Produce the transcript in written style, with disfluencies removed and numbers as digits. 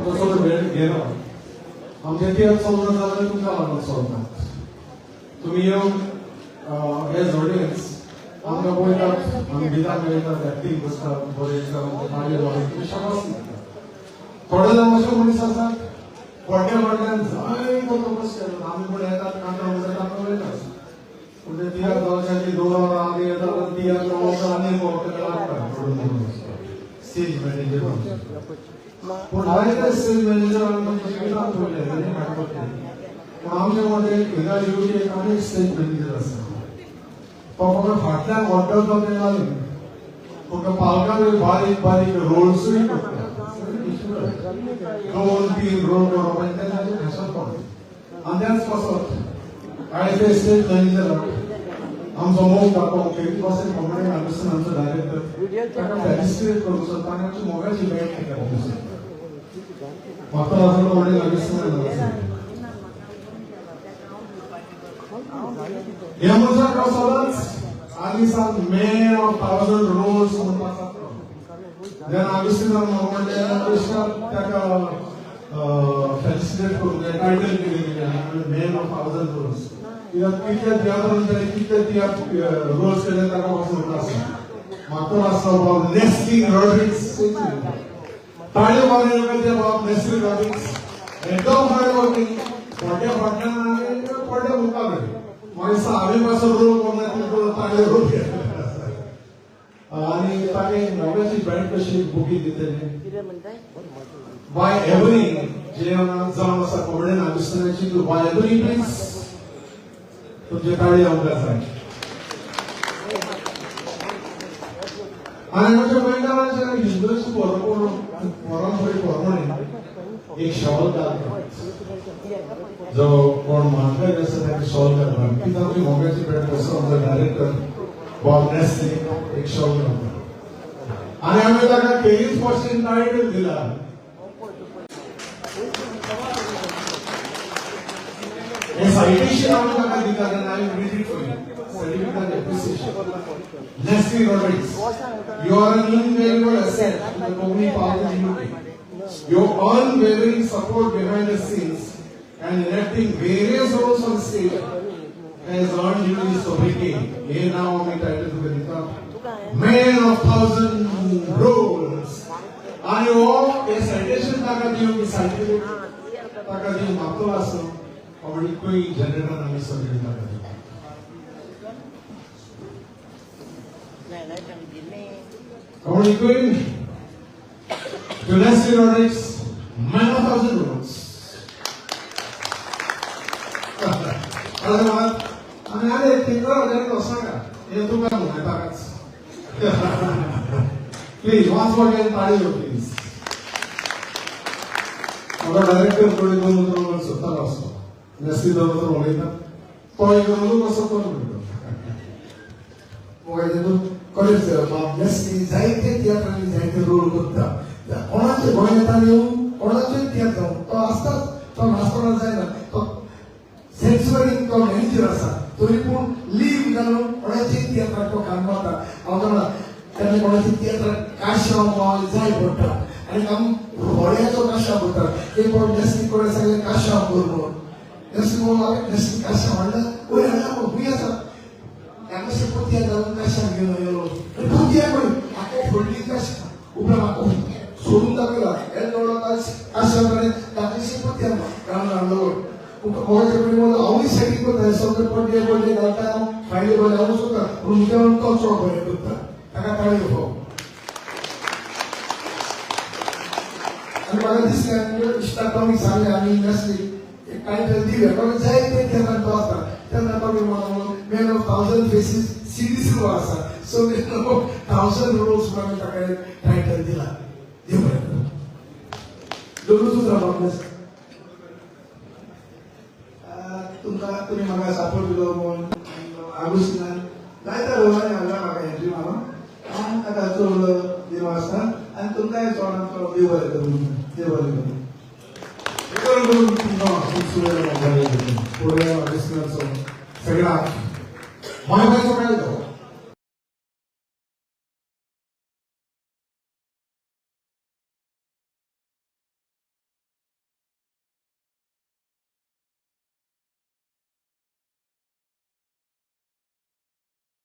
तुमकां चड वेळ घेना. आमचे तियात्र चलना जाल्यार तुमकां लागून चलना. तुमी येवन एज ऑडियन्स आमकां पळयतात, आमी गितां मेळटात, एक्टींग करतात, बरें दिसता, ताळयो लावन तुमी शाबास दितात. थोडे जाण अशे मनीस आसात पड्ड्या फाटल्यान जायतो तपस केलो. आमी पण येतात कांता उडयतात, आमी वयतात. पूण ते तियात्र जावच्या आदी 2 वरां आदी येतात आनी तियात्र वचून आनी लागता स्टेज मॅनेजर. पूण जायते स्टेज मॅनेजर आमच्या जिवितांत पडले, पूण आमच्या मदें हिंगा येवची एक आनी स्टेज मॅनेजर आसा. तो फकत फाटल्यान वड्डता तें जालें, पूण तो पालकांक बारीक बारीक रोल्सूय करता. 2-3 रोल करप आनी तें ताचें भेसत पडटा. आनी त्याच पासत आयचे स्टेज मॅनेजराक आमचो मोग दाखोवंक खेरीत पासून कॉमेडी आगोस्तीन आमचो डायरेक्टर ताका फेलिसिटेट करूंक सोदता आनी आमची मोगाची बॅट ताका दिवंक सोदता. म्हाका आजून कॉमेडी आगोस्तीन ह्या मनशाक हांव सदांच आनी सांग मॅन ऑफ 1000 रोल्स म्हणपाक जाता. जेन्ना आगोस्तीनान म्हाका म्हणलें ताका फेलिसिटेट करूंक जाय, टायटल कितें दिलें मॅन ऑफ 1000 रोल्स. कित्याक कितल्या तियात्रान ताणें कितले तियात्र रोल्स केले ताका पासून आसा. म्हाका आसलो बाब नेस्ली रॉड्रिग्स. ताळयो मारून ते बाब नेस्ली रॉड्रिग्स एकदम हार्ड वर्किंग. पड्ड्या फाटल्यान आनी पड्ड्या मुखार म्हाका दिसता हांवें पासून रोल करूंक जाय ताळयो रोल केले. आनी ताणें नव्याची बँड कशी बुकी दितली बाय एवरी जे जावन आसा कॉमेडियन आगोस्तीनाची बाय एवरी प्लीज तुमचे ताळी आमकां जाय. आनी आमच्या गोंयकारांच्या हिंदूची परंपरे प्रमाणे एक शॉल घालतात. जो कोण मानकरी आसा ताका शॉल घालतात. कित्याक आमची मोगाची बँड कसो आमचो डायरेक्टर बॉब नेस्ली एक शॉल घालता. आनी आमी ताका खेरीज भाशेन टायटल दिला. हे सायटेशन आमी ताका दिता तेन्ना I read it for you. Certificate of appreciation. Leslie Rodrigues, you are an invaluable asset to the Konkani Palkar UK. Your unwavering support behind the scenes and enacting various roles on stage has earned you this sobriquet. हे नाव आमी title तुका दिता, Man of 1000 roles. आनी हो हे citation ताका दिवंक, certificate ताका दिवंक मागतलो आसलो कॉमेडी क्वीन जनरेटर आमी सगळे ताका दिवंक. Comedy queen to Leslie Rodrigues, Man of 1000 roles. आनी आनी तिंगरा वचनाका, हे तुका न्हू ताकाच. प्लीज वन्स मोर अगेन ताळयो प्लीज. म्हाका डायरेक्टर कडेन दोन उतरां उलोवंक सोदतालो आसलो. नेस्ली दोन उतरां उलयता, तो एक उलोवंक कसो तो उलयता. मोगाचे तूं खरेंच बाब नेस्ली जायते तियात्रांनी जायते रोल करता. कोणाचे गोंय येता येवं, कोणाचोय तियात्र जावं, तो आसताच, तो नासतना जायना. तो सेन्सुअरींग तो मॅनेजर आसा, तरी पूण लीव घालून कोणाचेय तियात्राक तो काम मारता. हांव जाणा तेन्ना कोणाचे तियात्राक काशांव जाय पडटा आनी आमी होड्याचो काशांव करता. एक फावट नेस्ली कडेन सांगलें काशांव कर म्हणून. नेस्ली म्हणून लागलें, नेस्ली काशांव हाडला, वयर हाडला म्हणून खूंय आसा हांगासर पोतयां घालून काशांव घेवन येयलो. पोतयां पळय आको फोडली काशां, उपरांत आको सोडून दाखयला येदो व्हडलो काशांव ताणें धाकलीशी पोतयां घालून हाडलो. मोगाचे पयलीं म्हणलो हांवूय सेटींग करता, सगळे पड्डे पड्डे घालता, हांव फायले पडले हांवूच करता, पूण मुख्या म्हणून तो चड बरें करता. ताका ताळयो फाव. आनी म्हाका दिसलें इश्टाक आमी सांगलें आमी नेस्ली एक टायटल दिवया, कारण जायते तेन्ना तो आसता. तेन्ना तो म्हणलो मॅन ऑफ 1000 फेसीस सिरीज आसा, सो मॅन ऑफ 1000 रोल्स म्हणून आमी ताका एक टायटल दिला. देव बरें करूं. दोनूच उतरां बाब नेस्ली. तुमकां तुमी म्हाका सपोर्ट दिलो म्हणून आगोस्तीनान जायत्या रोलांनी हाडला म्हाका एंट्री मारून. हांव ताका चड देव आसता आनी तुमकांय चडांत चड देव बरें करूं, देव बरें करूं. करून तुमकां खूब सुरेल फुडें आगोस्तीनाचो सगळ्या मायबायचो कायदो.